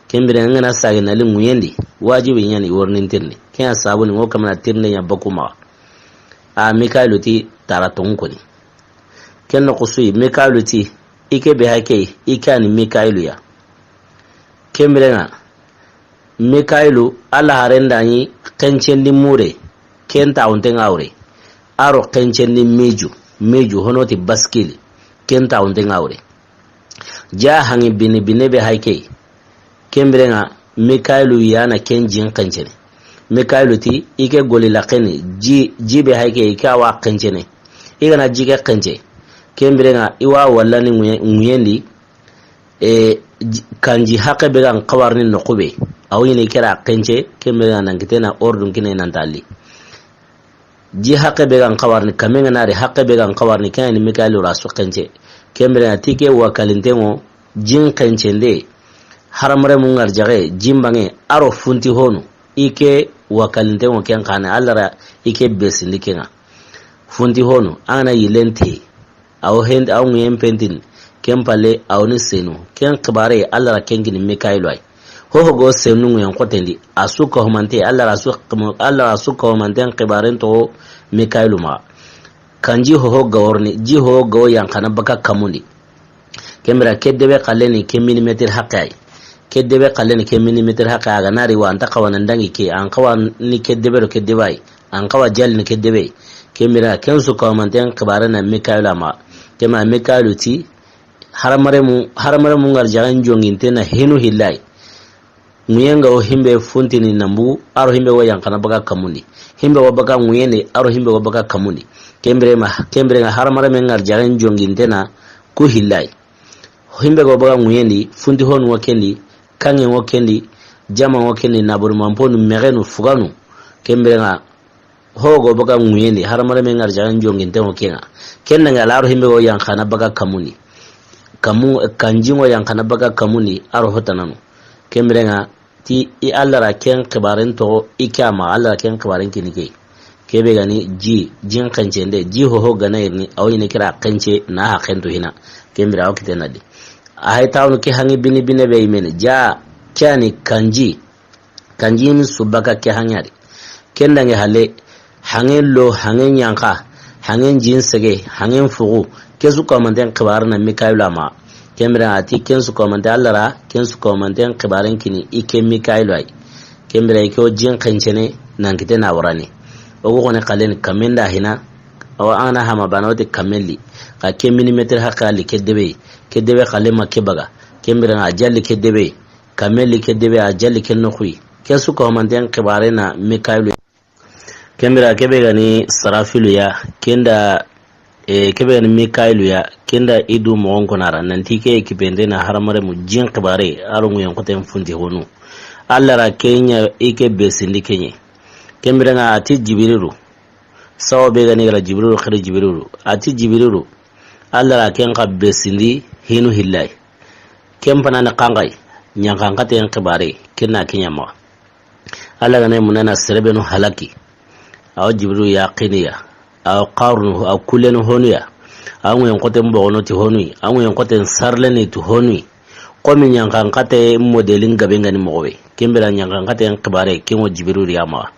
Ken bire an ga na sage na li ŋuyen di, wajibi ɲa ni wornin tirindi. Ken ya sabu ni ŋo kamana tirinde ɲa baku maxa. A Mikayilu ti tara tonŋu koni. Ken noxu su yi, Mikayilu ti, i ke be hake, i ke ya ni Mikayilu ya. Ken bire ŋa, Mikayilu, Alla haren da ɲi xencendi mure, ken taxunte ŋa wure. Aro xencendi miju, miju hono ti baskili, ken taxunte ŋa wure. Ja hangi bini bine be hake. Ken bire ŋa Mikayilu ya na ken jin xencene. Mikayilu ti, i ke goli laxeni, ji, ji be hake, i ke wa xencene. I ga na ji ke xence. Ken bire ŋa, i wa walla ni ŋuye-, ŋuyen di, e, ji-, kanji haqe be ga n xawarini noxu be. A wo ɲini ke ra xence, ken bire ŋa nan kite na ordun kine nan talli. Ji haqe be ga n xawarini, kame ŋa na ri haqe be ga n xawarini, ken ya ni Mikayilu ra su xence. Ken bire ŋa ti ke wakalinten ŋo, jin xencende, haramare mu ŋarjaxe, jin banŋe, aro funti honu, i ke wakalinten ŋo ken xane, Alla ra i ke besindi ke ŋa. Funti honu, an ga na yillen te, a wo hen-, a wo ŋuyen pentini, ken palle, a wo ni senu. Ken xibare, Alla ra ken kini Mikayilu yi. Hoho go sennu ŋuyen xoten di, a su ka humante, Alla ra su, Alla ra su ka humanten xibaren toxo Mikayilu maxa. Kan ji hoho ga worini, ji hoho ga wo yanqana baka kamun di. Ken bire ke debe xalle ni ke millimetre haqqe yi. Ke debe xalle ni ke millimetre haqqe yi, a ga na ri wa an ta xawa nan dangi ke, an xawa ni ke debe do ke debe yi. An xawa jali ni ke debe yi. Ken bire ken su ka humanten xibaren na Mikayilu maxa. Ken ma Mikayilu ti, Haramaremu, haramaremu ŋarjaxen jonginte na hinu hillayi. Ŋuyen ga wo himbe funtini nan bugu, a ro himbe wo yanqana baka kamun di. Himbe wo baka ŋuyen di, a ro himbe wo baka kamun di. Ken bire ma, ken bire ŋa haramareme ŋarjaxen jonginte na ku hillayi. Himbe ga wo baka ŋuyen di, funti honu wo ken di, kanŋe wo ken di, jama wo ken di, naburi manponu, mexenu, fuganu. Ken bire ŋa Ho go baka ŋuyen di, haramareme ŋarjaxen jonginte ŋo ke ŋa. Ken da ŋa a ro himbe go yanqana baka kamun di. Kamu, kan ji ŋo yanqana baka kamun di, a ro hotananu. Ken bire ŋa ti i Alla ra ken xibaren toxo i ke maxa, Alla ra ken xibaren kini ke. Ke be ga ni ji, jin xencende, ji hoho ga na yirini, a wo ɲini kira xence na haqqen tu hina. Ken bire a wo kite na di. A hay tawnu ke hangi bini bine be yimene. Ja, ke a ni kan ji. Kan ji ni su baka ke hangi a di. Ken dangi halle, hangen lo, hangen yanqa, hangen jin sege, hangen fugu, ke su ka humanten xibaren na Mikayilu maxa. Ken bire a ti ken su ka humante Alla ra, ken su ka humanten xibaren kini i ke Mikayilu yi. Ken bire i ke wo jin xencene nan kite na warani. O go xone xalle ni kamen da hina, a wa an ga na hama bana wo ti kamen li. Xa ke millimetre haqqe li ke debe, ke debe xalle ma ke baga. Ken bire a jali ke debe, Kameli ke debe a jali ke noxu yi. Ke su ka humanten xibare na Mikayilu. Ken bire ke be ga ni Sarafilu ya, ken da, e, ke be ga ni Mikayilu ya, ken da i du moxon konara. Nanti ke ekipente na haramaremu jin xibare, a ro ŋuyen xoten funti honu. Alla ra ke ɲa i ke besindi ke ɲa. Ken bire ŋa a ti Jibirilu. Sawo be ga ni ga ra Jibirilu, xiri Jibirilu. A ti Jibirilu. Alla ra ken xa besindi hinu hillay. Ken fana ni xanxay, ɲanxanxaten xibare, ken na ke ɲa maxa. Alla ga na munana serebenu halaki. Awa Jibrilu yaqiniya. Awa qarnu, awa kullenu honuya. Awa ŋuyen xoten bogono ti honuyi. Awa ŋuyen xoten sarleni ti honuyi. Komi ɲanxanxate modelin gabe ŋa ni moxo be. Ken bire ɲanxanxaten xibare, ken ŋo Jibrilu ya maxa.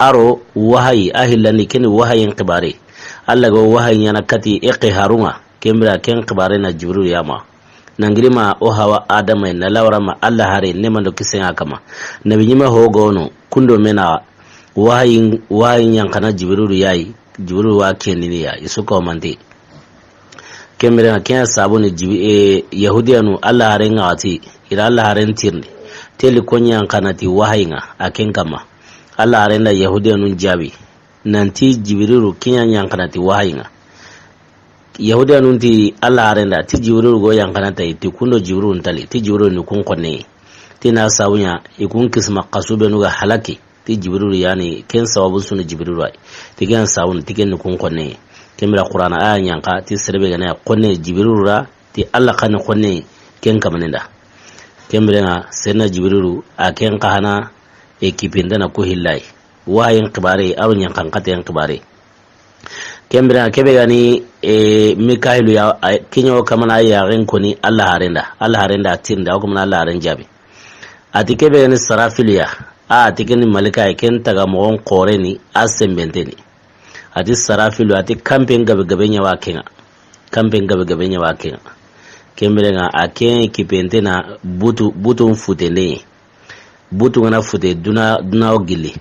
A ro wahayi, a hillandi, ken ni wahayin xibare. Alla ga wahayi ɲana kati i xiharunŋa, ken bire ken xibare na Jibrilu ya maxa. Nangirima o hawa Adama na lawara ma Alla hare ne mando kisenŋa kama. Nabi ɲima ho gono, kundo mena wahayi, wahayi ɲanxana Jibrilu yayi, Jibrilu wa kendini ya, i su ka humante. Ken bire ŋa ken ya sabu ni Jibi-, e, Yahudiyanu Alla haren ŋa a ti, i ra Alla haren tirindi. Teli ko ɲanxana ti wahayi ŋa, a ken kama. Alla haren da Yahudiyanun jaabi. Nanti Jibrilu ke ɲa ɲanxana ti wahayi ŋa. Yahudiyanun ti Alla haren da, ti Jibrilu go ɲanxana ta yi, ti kundo Jibrilu ntali, ti Jibrilu ni kun xonne. Ti na sabu ɲa, i kun kisima xasu benu ga halaki. Ti Jibrilu yani, ken sababu sunu Jibrilu ay. Ti ken sababu, ti ken ni kun xonne. Ken bire Qur'ana aya ɲanxa, ti serebe ga na xonne Jibrilu ra, ti Alla xa ni xonne ken kamanen da. Ken bire ŋa, senna Jibrilu, a ken xa hana, ekipinte na ku hillay. Wahayin xibare, a ro ɲanxanxaten xibare. Ken bire ŋa ke be ga ni, e, Mikayilu ya, a, ke ɲa wo kamana yaxen koni Alla haren da. Alla haren da tirindi, a wo kamana Alla haren jaabi. A ti ke be ga ni Sarafilu ya, a ti ke ni malika ya, ken taga moxon xore ni, a senbente ni. A ti Sarafilu, a ti kampen gabe gabe ɲa wa ken ŋa. Kampen gabe gabe ɲa wa ken ŋa. Ken bire ŋa a ken ekipente na butu, butun futende. Butu ga na fute duna, duna wo gilli.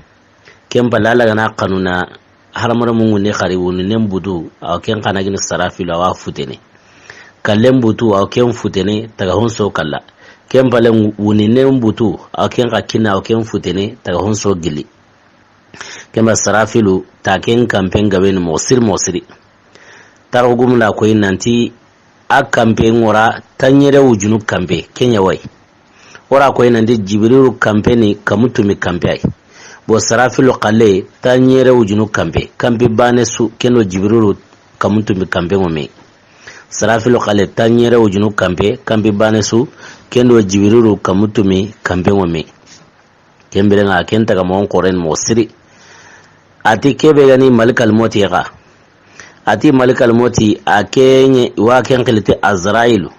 Ken palle Alla ga na xanu na haramare mungu ne xari wuni nen butu, awa ken xa na gini Sarafilu, awa futene. Kallen butu, awa ken futene, taga honso kalla. Ken palle wuni nen butu, awa ken xa kinna, awa ken futene, taga honso gilli. Ken ba Sarafilu, ta ken kampen gabe ni moxo siri, moxo siri. Tarxu gumu la koyi nanti a kampe ŋora tanɲere wujunu kampe, ke ɲa wa yi. Wora koyi nanti Jibrilu kampe ni kamu tumi kampe ay. Bo Sarafilu xalle tanɲere wujunu kampe, kampe bane su kendo Jibrilu kamu tumi kampe ŋo me. Sarafilu xalle tanɲere wujunu kampe, kampe bane su kendo Jibrilu kamu tumi kampe ŋo me. Ken bire ŋa ken taga moxon xoren moxo siri. A ti ke be ga ni malikal moti xa. A ti malikal moti a ke ɲa wa ken xiliti Azrayilu.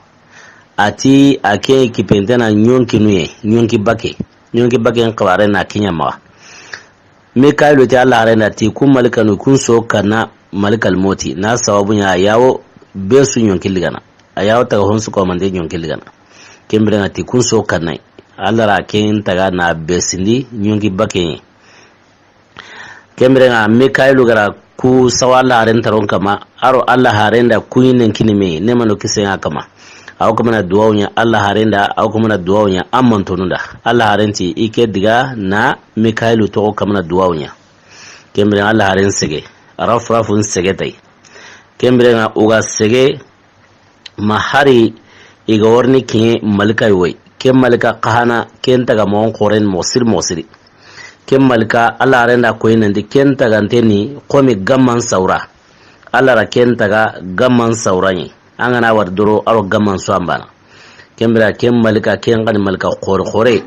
a ti a ke kipentena ɲonkinu ye, ɲonki bake. Ɲonki bake n xibare na kiɲa maxa. Mikayilu ti Alla haren da ti, kun malikanu kun so kanna malikal moti, na sababu ɲa a yawo be su ɲonki ligana. A yawo taga honsu ko mande ɲonki ligana. Ken biren ŋa ti kun so kanna. Alla ra ken taga na besindi ɲonki bake. Ken biren ŋa Mikayilu gara ku sawa Alla haren taron kama, aro Alla haren da kuɲinen kini me, ne mano kisen ŋa kama. Aw kamana duwawu ɲa Alla haren da, aw kamana duwawu ɲa amman tonunda. Alla haren ti i ke diga na Mikayilu toxo kamana duwawu ɲa. Ken biren Alla haren sege, rafu rafu n sege tay. Ken biren ŋa uga sege ma hari i ga warni kiɲe malika yi woy. Ken malika kahana, ken taga moxon xoren moxo siri moxo siri. Ken malika, Alla haren da koyi nandi, ken tagante ni xomi gamman sawra. Alla ra ken taga gamman sawra ɲi. An gana wari doro, aro gamman so an bana. Ken bira, ken malika, ken gani malika xore xore.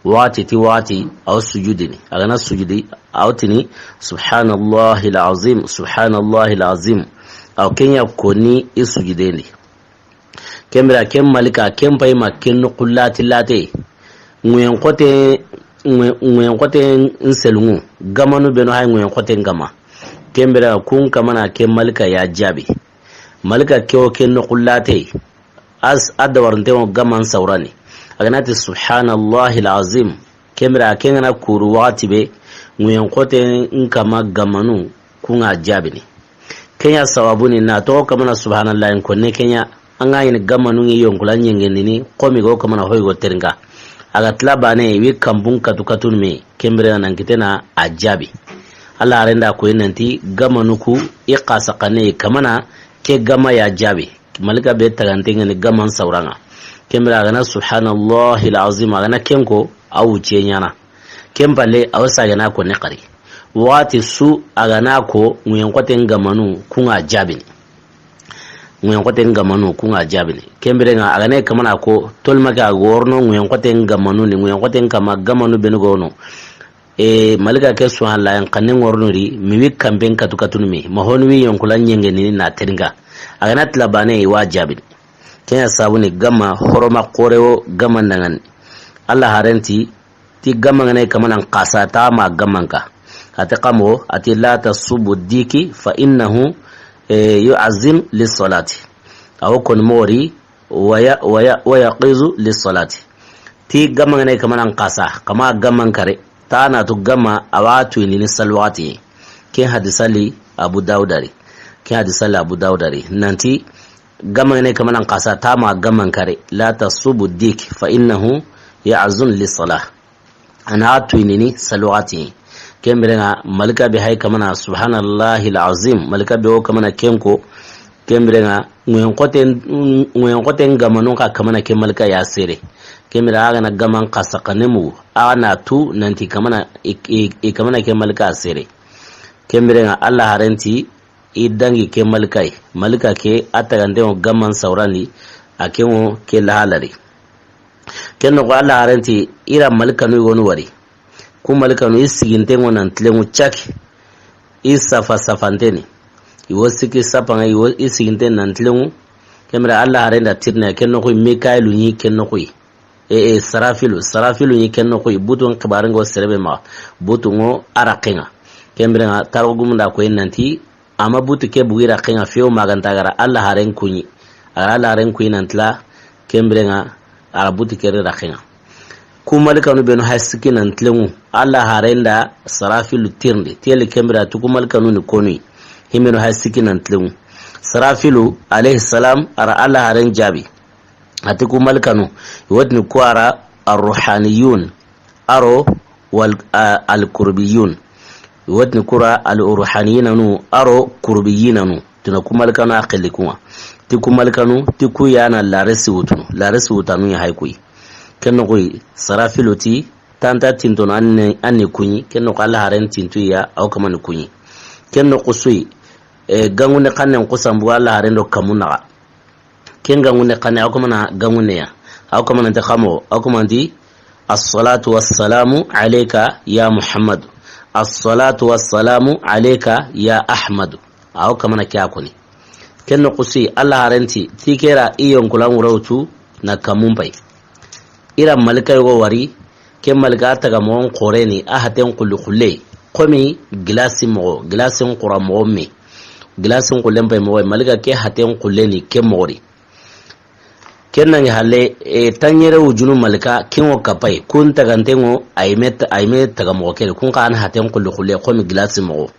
Waxati ti waxati, aw sujudini. A gana sujudi, aw tini, subhanallahi alazim, subhanallahi alazim. Aw kenya koni i sujudendi. Ken bira, ken malika, ken pay ma ken noxu lati late. Ŋuyen xote, ŋuyen, ŋuyen xote n selungu. Gamanu beno hay ŋuyen xote n gama. Ken bira, kun kamana ken malika ya jabi. Malika ke o ken noxu late. As, a dawarinte ŋo gaman sawrani. A gana ti, subhanallahi alazim. Ken bira, ken gana kuru waxati be, ŋuyen xote n kama gamanu, kun ŋa jabini. Kenya sababu ni na toxo kamana subhanallahi n konne kenya, an ga ɲini gamanu ŋi yonkula ɲengendini, xomi go kamana hoy go terinka. A ga tila bane, wi kambun katu katun me, ken bira nan kitena a jabi. Alla haren da koyi nanti gamanu ku i xasa xane kamana ke gama ya jabi. Malika be tagante ŋa ni gaman sawra ŋa. Ken bira a gana subhanallahi alazim, a gana ken ko, a wuce ɲana. Ken palle, a wasa gana ko ne xari. Waxati su a gana ko, ŋuyen xote n gamanu, kun ŋa jabini. Ŋuyen xote n gamanu, kun ŋa jabini. Ken bira ŋa, a gana kamana ko, tolmake a gorno, ŋuyen xote n gamanu ni, ŋuyen xote n kama gamanu benu gono. E, malika ke subhanallahi n xanne ŋornuri, mi wi kamben katu katunu mi, ma honu wi yonkula ɲengendini na terinka. A gana tila bane, i wa jabini. Kenya sabu ni gama horoma xore wo gama ndangani. Alla haren ti, ti gama ngane kamana n xasa ta ma gamanka. A ti kamo, a ti la tasubu diki fa innahu, e, yu'azzin lissalati. Awo kon mori, waya, waya, waya qizu lissalati. Ti gama ngane kamana n xasa, kama gaman kare, ta na tu gama a wa tu ni ni salwati. Ken hadisa li Abu Dawuda ri. Ken hadisa li Abu Dawuda ri. Nanti, gama ngane kamana n xasa, ta ma gaman kare, la tasubu dik, fa innahu ya'zun lissalah. A na tu ni ni salwati. Ken bira ŋa, malika be hay kamana, subhanallahi alazim, malika be o kamana ken ko, ken bira ŋa, ŋuyen xote n, ŋuyen xote n gamanu ka kamana ke malika ya sere. Ken bira a gana gaman xasa xane mu, a na tu nanti kamana, i, i, i kamana ke malika sere. Ken bira ŋa, Alla haren ti, i dangi ke malika yi. Malika ke, a tagante ŋo gaman sawrani, a ke ŋo ke lahalari. Ken noxo Alla haren ti, i ra malikanu yogonu wari. Ku malikanu i siginte ŋo nan tilenŋu caki. I safa safanteni. I wo siki sapaŋa, i wo i siginte nan tilenŋu. Ken bira Alla haren da tirne, ken noxo Mikayilu ɲi, ken noxo yi. E, e, Sarafilu, Sarafilu ɲi ken noxo yi. Butun xibaren ŋo serebe maxa. Butun ŋo a raqen ŋa. Ken bira ŋa, taro gumun da koyi nanti, ama butu ke bugi raqen ŋa few maganta gara Alla haren kuɲi. A gara Alla haren kuɲi nan tila, ken bira ŋa, a ra butu ke ri raqen ŋa. Ku malikanu benu hay siki nan tilenŋu, Alla haren da Sarafilu tirndi, tiyeli ken bira tu ku malikanu ni konu yi. Himbenu hay siki nan tilenŋu. Sarafilu, alayhi salam, a ra Alla haren jabi. A ti ku malikanu, i wo tini ku a ra arruhaniyun, aro wal, a, alkurbiyun. I wo tini ku ra alruhaniyina nu, aro kurbiyina nu. Ti na ku malikanu a xilli kun ŋa. Ti ku malikanu, ti ku ya na laresi wutunu. Laresi wutanu ya hay kuyi. Ken noxo yi, Sarafilu ti, tanta tintono an ni, an ni kuɲi. Ken noxo Alla haren tintu ya, aw kamani kuɲi. Ken noxo su yi, e, gangunde xannen xusan bu Alla haren do kamu naxa. Ken gangunde xanne, aw kamana gangunde ya. Aw kamana nte xamo, aw kamana nti, assalatu wassalamu alayka ya Muhammadu. Assalatu wassalamu alayka ya Ahmadu. Aw kamana ke a koni. Ken noxo su yi, Alla haren ti, ti ke ra i yonkulan ŋurawtu, na kamun pay. I ra malika yogo wari, ke malika a taga moxon xoore ni, a haten xulli xulle. Xomi gilasi moxo, gilasin xura moxo me. Gilasin xullen pay moxo, malika ke haten xulle ni ke moxo ri. Ken nangi halle, e, tanɲere wujunu malika, ken ŋo kapay, kun taganten ŋo, a yi me ta-, a yi me taga moxo ke ri, kun xa na haten xulli xulle, xomi gilasi moxo.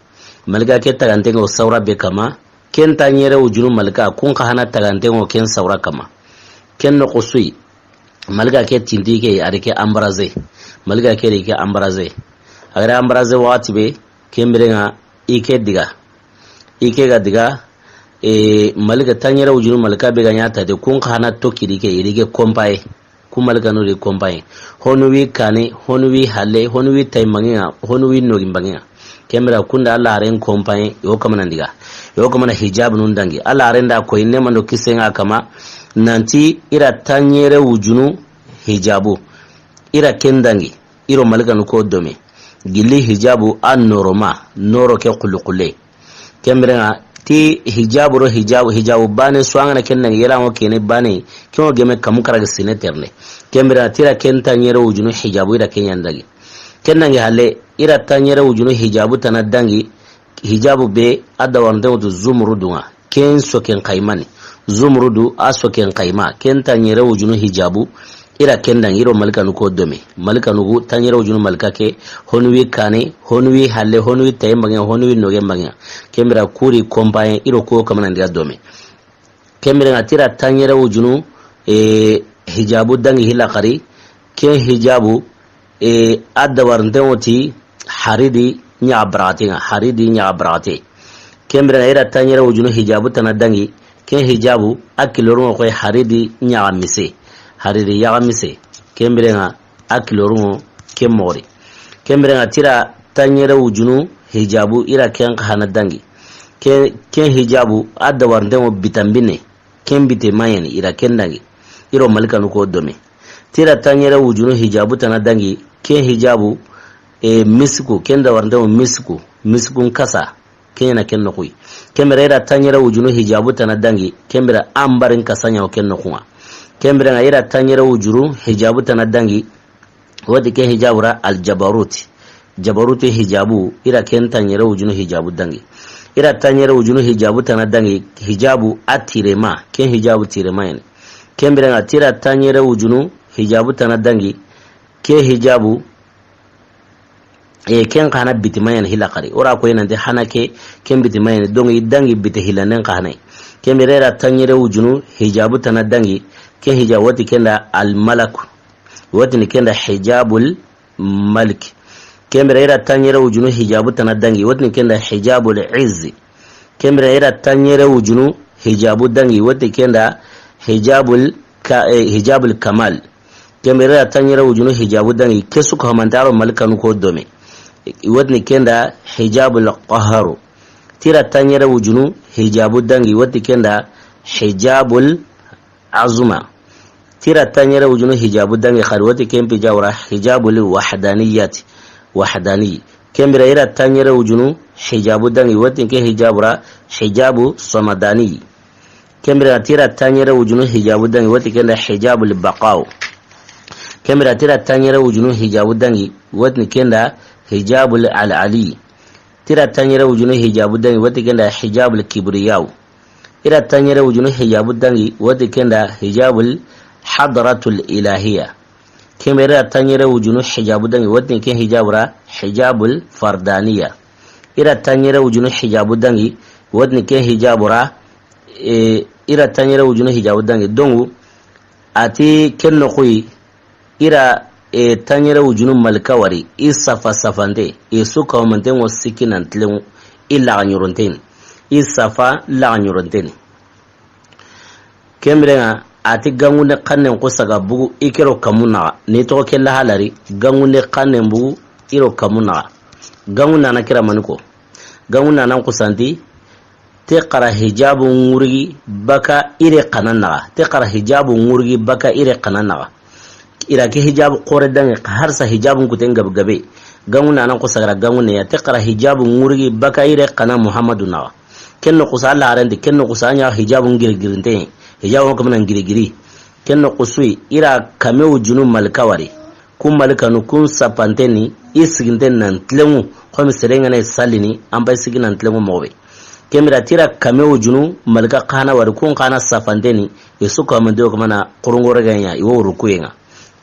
Malika ke taganten ŋo sawra be kama, ken tanɲere wujunu malika, kun xa hana taganten ŋo ken sawra kama. Ken noxo su yi, malika ke tinti ke, a ri ke embrasé. Malika ke ri ke embrasé. A ga ri embrasé waxati be, ken biren ŋa i ke diga. I ke ga diga, e, malika tanɲere wujunu malika be ga ɲa ta de, kun xa hana tokki ri ke, i ri ke kompaye. Ku malikanu ri kompaye. Honu wi kane, honu wi halle, honu wi tayi mangi ŋa, honu wi nogi mangi ŋa. Ken bira kunda Alla haren kompaye, yo kamana diga. Yo kamana hijabu nun dangi. Alla haren da ko inne mando kisen ŋa kama, nanti i ra tanɲere wujunu hijabu. I ra ken dangi. I ro malikanu ko dome. Gilli hijabu a noro ma, noro ke xulli xulle. Ken biren ŋa ti hijabu ro hijabu, hijabu bane su an ga na ken dangi yela ŋo kene bane, ken ŋo geme kamu kara ga sine terne. Ken biren ŋa ti ra ken tanɲere wujunu hijabu i ra ken ɲa dangi. Ken dangi halle, i ra tanɲere wujunu hijabu tana dangi, hijabu be a dawarinten ŋo tu zumurudu ŋa. Ken soken xaymani. Zumurudu a soken xayma. Ken tanɲere wujunu hijabu. I ra ken dangi, i ro malikanu ko dome. Malikanu gu tanɲere wujunu malika ke. Honu wi kane, honu wi halle, honu wi tayi mangi ŋa, honu wi noge mangi ŋa. Ken bira ku ri kompaye, i ro ko kamana diga dome. Ken biren ŋa ti ra tanɲere wujunu, e, hijabu dangi hilla xari. Ken hijabu, e, a dawarinten ŋo ti hariri ɲaxa baraxate ŋa, hariri ɲaxa baraxate. Ken biren ŋa i ra tanɲere wujunu hijabu tana dangi, ken hijabu a kilorun ŋo xoy hariri ɲaxa mise, hariri yaxa mise. Ken biren ŋa a kilorun ŋo ken moxo ri. Ken biren ŋa ti ra tanɲere wujunu hijabu i ra ken xa hana dangi. Ken, ken hijabu a dawarinten ŋo bitanbinne. Ken bite mayeni, i ra ken dangi. I ro malikanu ko dome. Ti ra tanɲere wujunu hijabu tana dangi, ken hijabu, e, misiku, ken dawarinten ŋo misiku, misikun kasa, ken ɲa na ken noxu yi. Ken bira i ra tanɲere wujunu hijabu tana dangi, ken bira ambarin kasa ɲa wo ken noxun ŋa. Ken biren ŋa i ra tanɲere wujunu hijabu tana dangi, wati ke hijabu ra aljabaruti. Jabaruti hijabu, i ra ken tanɲere wujunu hijabu dangi. I ra tanɲere wujunu hijabu tana dangi, hijabu a tirema, ken hijabu tirema yani. Ken biren ŋa ti ra tanɲere wujunu hijabu tana dangi, ke hijabu, e, ken xa hana bitima yani hilla xari. O ra ko yi nanti hana ke, ken bitima yani, donc i dangi bite hillanden xa hana yi. Ken bira i ra tanɲere wujunu hijabu tana dangi, ken hijabu wati ken da almalaku. Wati ni ken da hijabul malik. Ken bira i ra tanɲere wujunu hijabu tana dangi, wati ni ken da hijabul izzi. Ken bira i ra tanɲere wujunu hijabu dangi, wati ken da hijabul ka-, e, hijabul kamal. Ken bira i ra tanɲere wujunu hijabu dangi, ke su ka hamanta ro malikanu ko dome. Wati ni ken da hijabul qaharu. Ti ra tanɲere wujunu hijabu dangi, wati ken da hijabul azuma. Ti ra tanɲere wujunu hijabu dangi xari, wati ken hijabu ra hijabul wahdaniyati. Wahdani. Ken bira i ra tanɲere wujunu hijabu dangi, wati ke hijabu ra hijabu samadani. Ken bira ti ra tanɲere wujunu hijabu dangi, wati ken da hijabul baqaw. Ken bira ti ra tanɲere wujunu hijabu dangi, wati ken da hijabul alali. Ti ra tanɲere wujunu hijabu dangi, wati ken da hijabul kibriyaw. I ra tanɲere wujunu hijabu dangi, wati ken da hijabul hadratul ilahiya. Ken bira i ra tanɲere wujunu hijabu dangi, wati ken hijabu ra hijabul fardaniya. I ra tanɲere wujunu hijabu dangi, wati ken hijabu ra, e, i ra tanɲere wujunu hijabu dangi. Dongu, a ti ken noxu yi, i ra, e, tanɲere wujunu malika wari, i safa safante, i su kawmanten ŋo sikki nan tilenŋu, i laxa ɲoronten ni. I safa laxa ɲoronten ni. Ken biren ŋa, a ti gangunde xannen xusa ga bugu, i ke ro kamu naxa. Ni toxo ke lahalari, gangunde xannen bugu, i ro kamu naxa. Gangunde na kira mani ko. Gangunde na xusanti, te xara hijabu ŋurigi baka i re xana naxa. Te xara hijabu ŋurigi baka i re xana naxa. I ra ke hijabu xoore dangi, harsa hijabun kuten gabe gabe. Gangunde na xusa ga ra gangunde ya, te xara hijabu ŋurigi baka i re xana Muhammadu naxa. Ken noxu sa Alla haren ti, ken noxu sa ɲa hijabu ŋirigirinte. Hijabu kamana ŋirigiri. Ken noxo su yi, i ra kame wujunu malika wari. Ku malikanu kun sapante ni, i siginte nan tilenŋu, xomi sere ŋa na i sallini, an bay sigi nan tilenŋu moxo be. Ken bire ti ra kame wujunu malika xa na wari, kun xa na sapante ni, i su ka mande o kamana xurungore ga ɲa, i wo rukuye ŋa.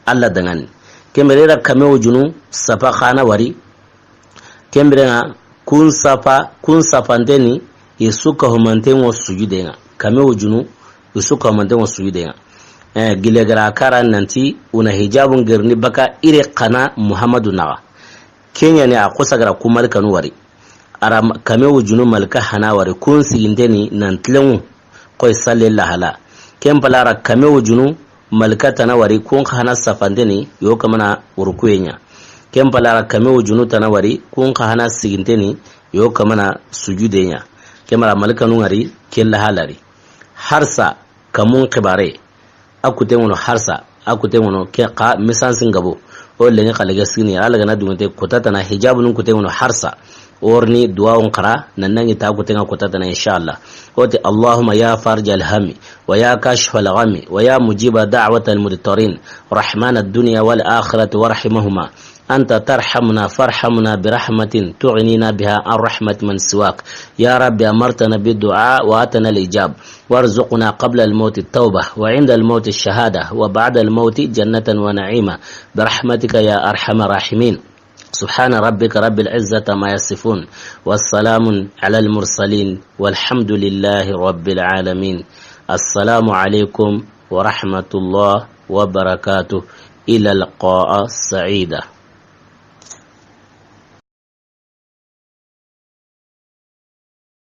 Alla danŋa ni. Ken bire ra kame wujunu sapa xa na wari, Ken bire ŋa, kun sapa, kun sapante ni, i su ka humanten ŋo sujude ŋa. Kame wujunu, i su ka humanten ŋo sujude ŋa. Eh, gile gara kara nanti, una hijabun gerni baka ire xa na Muhammadu naxa. Ken ɲa ni a xosa gara ku malikanu wari. A ra ma-, kame wujunu malika xa na wari, kun siginte ni nan tilenŋu. Xoy salle lahala. Ken pala ra kame wujunu malika tana wari, kun xa na sapante ni, yo kamana rukuye ɲa. Ken pala ra kame wujunu tana wari, kun xa na siginte ni, yo kamana sujude ɲa. Ken bire malikanu ŋari, ken lahalari. Harsa, kamun xibare. A kuten ŋono harsa, a kuten ŋono ke xa misansi ngabo. O lenŋe xa lege sigini, a lagana dungete kota tana hijabunun kuten ŋono harsa. Orni duwawun xara, nan nangi ta kuten ŋa kota tana, inshallah. Oti, اللهم يا فارج الهم، ويا كاشف الغم، ويا مجيب دعوة المضطرين، رحمن الدنيا والآخرة ورحمهما، أنت ترحمنا فارحمنا برحمة تغنينا بها عن رحمة من سواك. يا رب أمرتنا بالدعاء وآتنا الإجاب، وارزقنا قبل الموت التوبة، وعند الموت الشهادة، وبعد الموت جنة ونعيما، برحمتك يا أرحم الراحمين. سبحان ربك رب العزة عما يصفون، والسلام على المرسلين، والحمد لله رب العالمين. السلام عليكم ورحمة الله وبركاته. إلى اللقاء سعيدا.